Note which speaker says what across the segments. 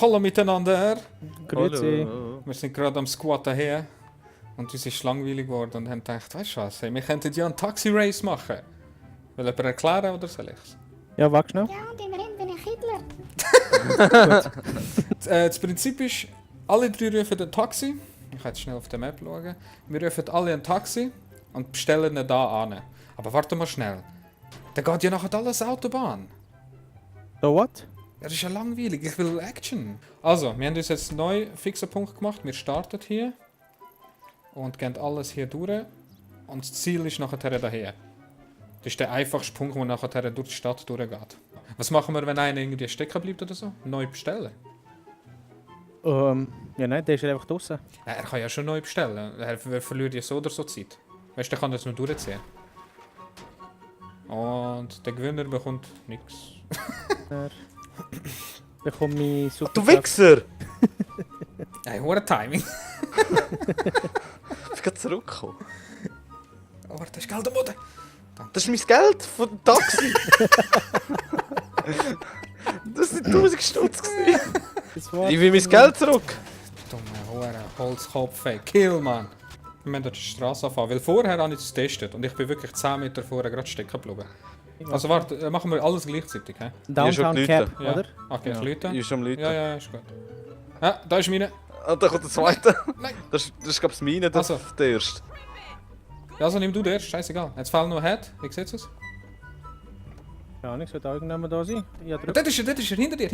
Speaker 1: Hallo miteinander.
Speaker 2: Grüezi.
Speaker 1: Wir sind gerade am Squat daher. Und uns ist langweilig geworden und haben gedacht, weißt du was, hey, wir könnten ja einen Taxi-Race machen. Will jemand erklären oder soll ich's?
Speaker 2: Ja, wag schnell.
Speaker 3: Ja, und im Rennen bin ich Hitler.
Speaker 1: Das Prinzip ist, alle drei rufen ein Taxi. Ich kann jetzt schnell auf der Map schauen. Wir rufen alle ein Taxi und bestellen ihn da an. Aber warte mal schnell. Dann geht ja nachher alles Autobahn.
Speaker 2: So what?
Speaker 1: Ja, das ist ja langweilig. Ich will Action. Also, wir haben uns jetzt einen neuen fixen Punkt gemacht. Wir starten hier. Und gehen alles hier durch. Und das Ziel ist nachher daher. Das ist der einfachste Punkt, der nachher durch die Stadt durchgeht. Was machen wir, wenn einer irgendwie stecken bleibt oder so? Neu bestellen?
Speaker 2: Ja, nein, der ist ja einfach draußen.
Speaker 1: Ja, er kann ja schon neu bestellen. Er verliert ja so oder so Zeit. Weißt du, der kann das nur durchziehen. Und der Gewinner bekommt nichts.
Speaker 2: Bekomme ich super.
Speaker 4: Du Wichser!
Speaker 1: Hey, hoher Timing.
Speaker 4: Ich bin gerade zurückgekommen.
Speaker 1: Oh, warte, das ist Geld am Boden.
Speaker 4: Das ist mein Geld von dem Taxi. Das sind 1000 Stutz gewesen. Ich will mein Geld zurück.
Speaker 1: Dumme hoher Holzkopf, ey. Kill, Mann. Wir müssen dort die Straße anfahren, weil vorher habe ich es getestet und ich bin wirklich 10 Meter vorher gerade stecken geblieben. Also warte, machen wir alles gleichzeitig, hä?
Speaker 2: Downtown
Speaker 4: Hier ist
Speaker 2: Cap,
Speaker 1: Ja.
Speaker 2: oder?
Speaker 1: Okay,
Speaker 2: Ja.
Speaker 1: ich läute.
Speaker 4: Ich bin am Leuten.
Speaker 1: Ja, ist gut. Ja, da ist meine.
Speaker 4: Und dann kommt der zweite.
Speaker 1: Nein.
Speaker 4: Das ist glaube ich meine, der,
Speaker 1: Also.
Speaker 4: der erste.
Speaker 1: Ja, also nimm du den erst, scheißegal. Jetzt fehlt noch Head, wie sieht's aus?
Speaker 2: Ja, nicht, sollte irgendjemand da sein. Ja, drück.
Speaker 1: Dort ist er, hinter dir.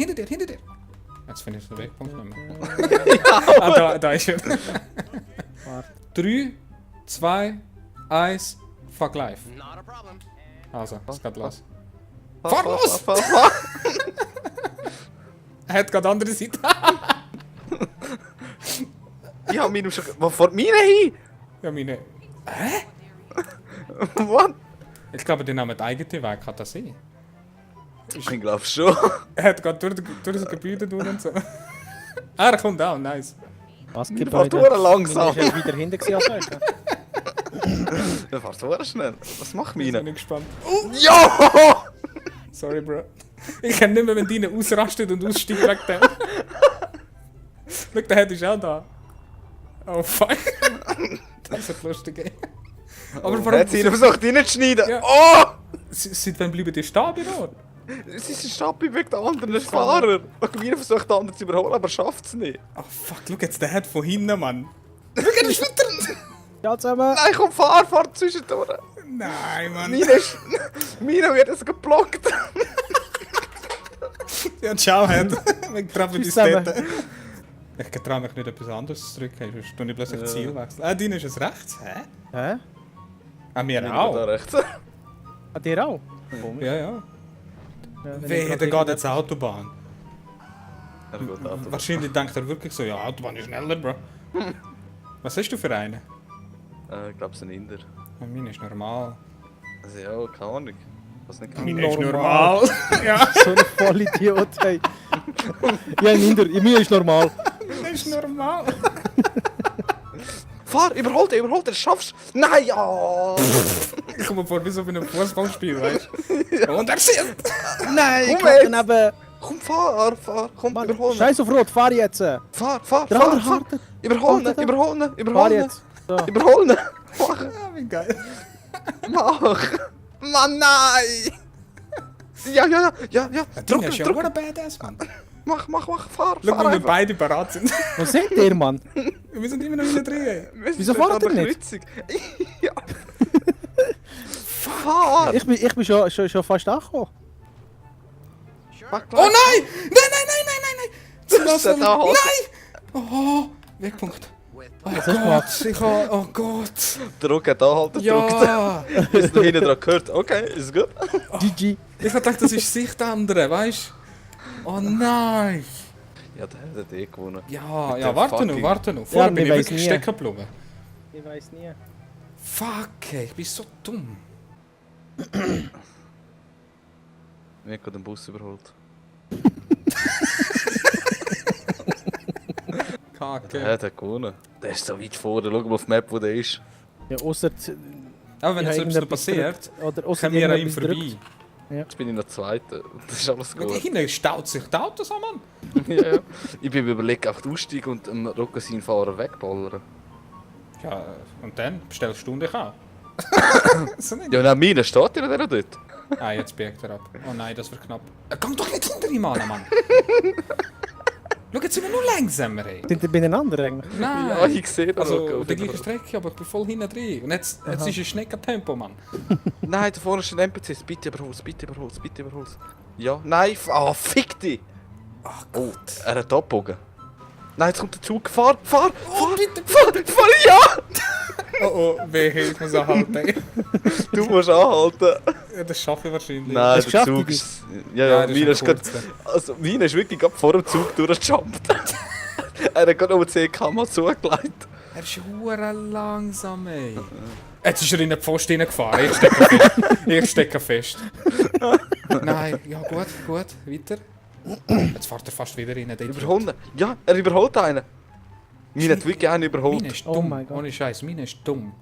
Speaker 1: Jetzt finde ich den Wegpunkt nicht mehr. Ah, da ist er.
Speaker 2: Warte.
Speaker 1: 3, 2, 1, fuck life. Also, es geht los. Fahr los!
Speaker 4: Fahr.
Speaker 1: Er hat gerade andere Seite.
Speaker 4: Ich habe meinem schon... Wo fährt meine hin?
Speaker 1: Ja, meine.
Speaker 4: Was?
Speaker 1: Ich glaube, die nehmen den eigenen Weg, kann das sein?
Speaker 4: Ich glaube schon.
Speaker 1: Er hat gerade durch das Gebäude durch und so. Er kommt auch, nice.
Speaker 2: Was
Speaker 4: Fährt
Speaker 2: Gebäude?
Speaker 4: verdammt langsam.
Speaker 2: Ist wieder hinter gewesen, als solche.
Speaker 4: Der fährt verdammt schnell. Was macht
Speaker 1: Ich bin
Speaker 4: meine?
Speaker 1: nicht gespannt.
Speaker 4: Ja!
Speaker 1: Sorry, Bro. Ich kann nicht mehr, wenn deine ausrastet und aussteigt weg dem. Schau, der Head ist auch da. Oh fuck. Das ist lustig, ey. Aber
Speaker 4: Oh,
Speaker 1: warum...
Speaker 4: hat sie ihn versucht reinzuschneiden.
Speaker 1: Ja.
Speaker 4: Oh!
Speaker 1: Seit wann bleiben die stehen bei Rot?
Speaker 4: Es ist ein Stappi weg, der andere ist Fahrer. Und mir versucht der andere zu überholen, aber schafft es nicht.
Speaker 1: Oh fuck, schau jetzt den Head von hinten, Mann. Schau, er ist weiter.
Speaker 2: Ja, zusammen.
Speaker 4: Nein, komm, fahr zwischendurch.
Speaker 1: Nein, Mann.
Speaker 4: Meine wird es geblockt.
Speaker 1: Ja, ciao, Head. Ich treffe die
Speaker 2: Tschüss zusammen.
Speaker 1: Städte. Ich traue mich nicht, etwas anderes zu drücken. Sonst tue ich plötzlich das Ziel wechseln. Ah, deine ist es rechts, hä?
Speaker 2: Hä?
Speaker 1: Ah, mir
Speaker 4: Da
Speaker 1: auch.
Speaker 4: rechts.
Speaker 2: Ah, dir auch? Komisch.
Speaker 1: Ja.
Speaker 2: Ja, wenn ich
Speaker 1: Wehe,
Speaker 2: grad
Speaker 1: der geht
Speaker 2: irgendetwas-
Speaker 1: jetzt Autobahn.
Speaker 4: Er geht Autobahn.
Speaker 1: Wahrscheinlich denkt er wirklich so, ja, Autobahn ist schneller, Bro. Was hast du für einen?
Speaker 4: Ich glaube, es ist ein Inder.
Speaker 1: Ja, meine ist normal.
Speaker 4: Also ja, keine Ahnung. Was nicht
Speaker 1: Meine ist
Speaker 2: Normal.
Speaker 1: normal. Ja,
Speaker 2: So ein Vollidiot, hey. Ja, mir ist normal.
Speaker 1: meine ist normal.
Speaker 4: Fahr, überhol den, schaffst du. Nein, ja!
Speaker 1: Ich komme mir vor wie so bei einem Fußballspiel, weißt du? Und er schießt!
Speaker 2: Nein,
Speaker 4: Komm
Speaker 2: ich kann
Speaker 4: jetzt.
Speaker 2: daneben.
Speaker 4: Komm, fahr, komm,
Speaker 2: Mann,
Speaker 4: überhol ihn.
Speaker 2: Scheiß auf Rot, fahr jetzt.
Speaker 4: Fahr,
Speaker 2: Der andere wartet.
Speaker 4: Überhol ihn,
Speaker 2: Wartet er?
Speaker 4: überhol
Speaker 2: Fahr
Speaker 4: ihn.
Speaker 2: jetzt. So.
Speaker 4: Überhol ihn. Mach,
Speaker 1: Ah, wie geil.
Speaker 4: mach. Mann, nein! Ja.
Speaker 1: Du ist ja auch ein Badass, Mann.
Speaker 4: Mach, fahr,
Speaker 1: Schau, wie wir
Speaker 4: einfach.
Speaker 1: beide parat sind.
Speaker 2: Wo seht ihr, Mann?
Speaker 1: Wir sind immer noch wieder drin, ey.
Speaker 2: Wieso fahrt ihr nicht?
Speaker 4: Kreuzung. Ja. Fahr!
Speaker 2: Ich bin schon fast angekommen.
Speaker 1: Oh nein! Nein! Zu
Speaker 4: Das ist der
Speaker 1: lassen!
Speaker 4: da.
Speaker 1: Nein! Oh, Wegpunkt. Oh
Speaker 2: hast du gemacht?
Speaker 1: Gott, ich habe... Oh Gott.
Speaker 4: Drucken, da halt drückt.
Speaker 1: Ja!
Speaker 4: Bis du hinten dran gehört. Okay, ist gut.
Speaker 2: GG.
Speaker 1: Ich hab gedacht, das ist Sicht der andere, weißt du? Oh nein!
Speaker 4: Ja, der hat eh gewonnen.
Speaker 1: Ja,
Speaker 4: Mit
Speaker 1: ja,
Speaker 4: der
Speaker 1: warte noch,
Speaker 4: fucking-
Speaker 1: warte noch. Vorher
Speaker 2: Ja,
Speaker 1: bin ich
Speaker 2: wir weiss
Speaker 1: wirklich
Speaker 2: nie.
Speaker 1: stecken geblieben.
Speaker 2: Ich weiß nie.
Speaker 1: Fuck, ey, ich bin so dumm.
Speaker 4: Mir hat den Bus überholt.
Speaker 1: Kacke.
Speaker 4: Der hat gewonnen. Der ist so weit vorne. Schau mal auf die Map, wo der ist.
Speaker 2: Ja, ausser...
Speaker 1: Aber wenn
Speaker 2: Ja,
Speaker 1: jetzt etwas
Speaker 2: irgendetwas
Speaker 1: passiert,
Speaker 2: Oder ausser
Speaker 1: kommen wir an ihm
Speaker 2: irgendetwas
Speaker 1: vorbei.
Speaker 2: drückt.
Speaker 4: Jetzt bin ich noch Zweiter. Das ist alles
Speaker 1: Mit
Speaker 4: gut.
Speaker 1: hinten staut sich die Autos an, Mann.
Speaker 4: Ja, ja. Ich bin überlegt, einfach aussteigen und am Rücken seinen Fahrer wegballern.
Speaker 1: Ja, und dann bestellst du dich an. So nicht.
Speaker 4: Ja, nein, meine steht ja der dort.
Speaker 1: Ah, jetzt biegt er ab. Oh nein, das wird knapp. Komm doch nicht hinter ihm an, Mann. Schau, jetzt sind wir nur langsamer, ey.
Speaker 2: Sind die beieinander eigentlich?
Speaker 1: Nein.
Speaker 4: Ja, ich sehe das.
Speaker 1: Also, die gleiche Strecke, aber ich bin voll hinten drin. Und jetzt ist es Schneckentempo, Mann.
Speaker 4: Nein, da vorne ist ein NPC. Bitte überhol's, bitte überhol's, bitte überhol's. Ja, nein, fick dich!
Speaker 1: Ach
Speaker 4: Oh, er hat abgebogen. Nein, jetzt kommt der Zug. Fahr! Fahr!
Speaker 1: Oh, bitte.
Speaker 4: Fahr! Ja!
Speaker 1: Oh, wehe, ich muss anhalten, ey.
Speaker 4: Du musst anhalten.
Speaker 1: Ja, das schaffe ich wahrscheinlich.
Speaker 4: Nein,
Speaker 2: Hast du
Speaker 4: der
Speaker 2: geschafft,
Speaker 4: Zug
Speaker 2: Digi?
Speaker 4: ist... Ja,
Speaker 1: das
Speaker 4: meiner ist
Speaker 1: ein
Speaker 4: gerade...
Speaker 1: kurzer.
Speaker 4: Also, meiner ist wirklich gerade vor dem Zug durchgejumpt. Er hat gerade um 10 km zugelegt.
Speaker 1: Er ist hure langsam, ey. Jetzt ist er in den Pfosten reingefahren. Ich stecke fest. Ich stecke fest. Nein, ja gut, gut, weiter. Jetzt fährt er fast wieder rein. der Idiot.
Speaker 4: Überholen. Ja, er überholt einen. Meine hat wirklich einen überholt.
Speaker 1: Meine ist
Speaker 2: Oh
Speaker 1: dumm.
Speaker 2: mein Gott.
Speaker 1: Ohne Scheiß, meine ist dumm.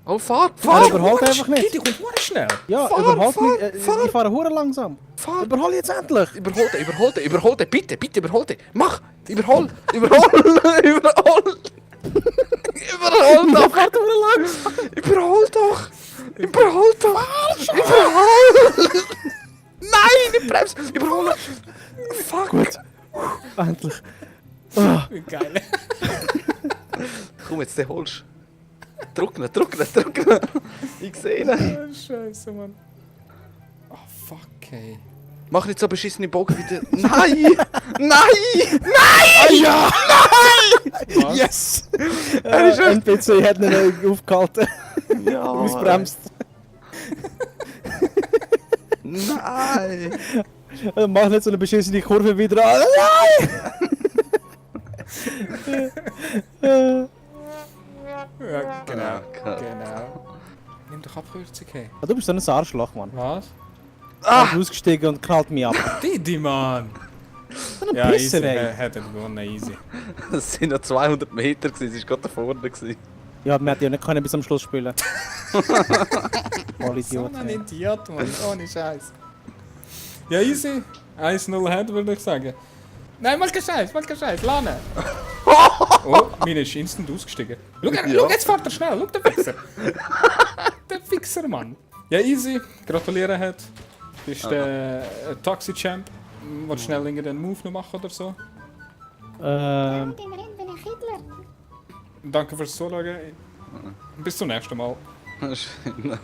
Speaker 4: Oh, fahr!
Speaker 2: Er
Speaker 4: Fahr!
Speaker 2: überholt einfach nicht.
Speaker 1: Die kommt hure schnell.
Speaker 2: Ja,
Speaker 4: Fahr,
Speaker 2: überholt
Speaker 4: fahr,
Speaker 2: nicht.
Speaker 4: fahr.
Speaker 2: Ich fahre hure langsam.
Speaker 4: Fahr!
Speaker 2: Überhol jetzt endlich.
Speaker 4: Überhol den, überhol den, überhol den, bitte, bitte überhol den. Mach! Überhol! Überhol! Überhol! Überhol doch!
Speaker 2: Fahrt hure langsam.
Speaker 4: Überhol doch! Überhol doch! Überhol! Nein, nicht bremsen! Überhol! Fuck!
Speaker 2: Gut. Endlich. Oh,
Speaker 1: Geil.
Speaker 4: Komm, jetzt den holst du. Drück ihn, drück ihn, drück ihn! Ich sehe ihn!
Speaker 1: Scheiße, Mann. Oh, fuck, ey.
Speaker 4: Mach nicht so beschissene Bogen wieder. Nein! Nein!
Speaker 2: ah, ja!
Speaker 1: Was?
Speaker 2: Yes!
Speaker 4: Er ist echt-
Speaker 2: NPC hat ihn aufgehalten.
Speaker 4: Ja!
Speaker 2: Ausbremst.
Speaker 4: Nein!
Speaker 2: Mach nicht so eine beschissene Kurve wieder an. Nein!
Speaker 1: Ja, genau.
Speaker 4: Ah, Gott.
Speaker 1: Genau. Nimm doch Abkürzung, hey.
Speaker 2: Du bist so ein Arschloch, Mann.
Speaker 1: Was?
Speaker 2: Er ist ausgestiegen und knallt mich ab.
Speaker 1: Didi, Mann.
Speaker 2: So ein
Speaker 1: Ja, easy.
Speaker 2: Pisser, ey.
Speaker 1: Hätte gewonnen, easy.
Speaker 4: Es sind noch 200 Meter gewesen, es war gerade da vorne. Gewesen.
Speaker 2: Ja, wir hätten ja nicht können bis am Schluss spielen. Voll
Speaker 1: So
Speaker 2: Idiot.
Speaker 1: ein
Speaker 2: ey.
Speaker 1: Idiot, Mann. Ohne Scheiß. Ja, easy. 1-0 hat, würde ich sagen. Nein, mal kein Scheiß, Lane. Oh, meine ist instant ausgestiegen. Schau, schau, jetzt fährt er schnell, schau, der Fixer. Der Fixer, Mann. Ja, easy. Gratulieren hat. Du bist der Taxi-Champ. Willst du schnell irgendeinen Move noch machen oder so?
Speaker 3: Ja, und immerhin bin ich Hitler.
Speaker 1: Danke fürs Zuschauen. Bis zum nächsten Mal.
Speaker 4: Schön.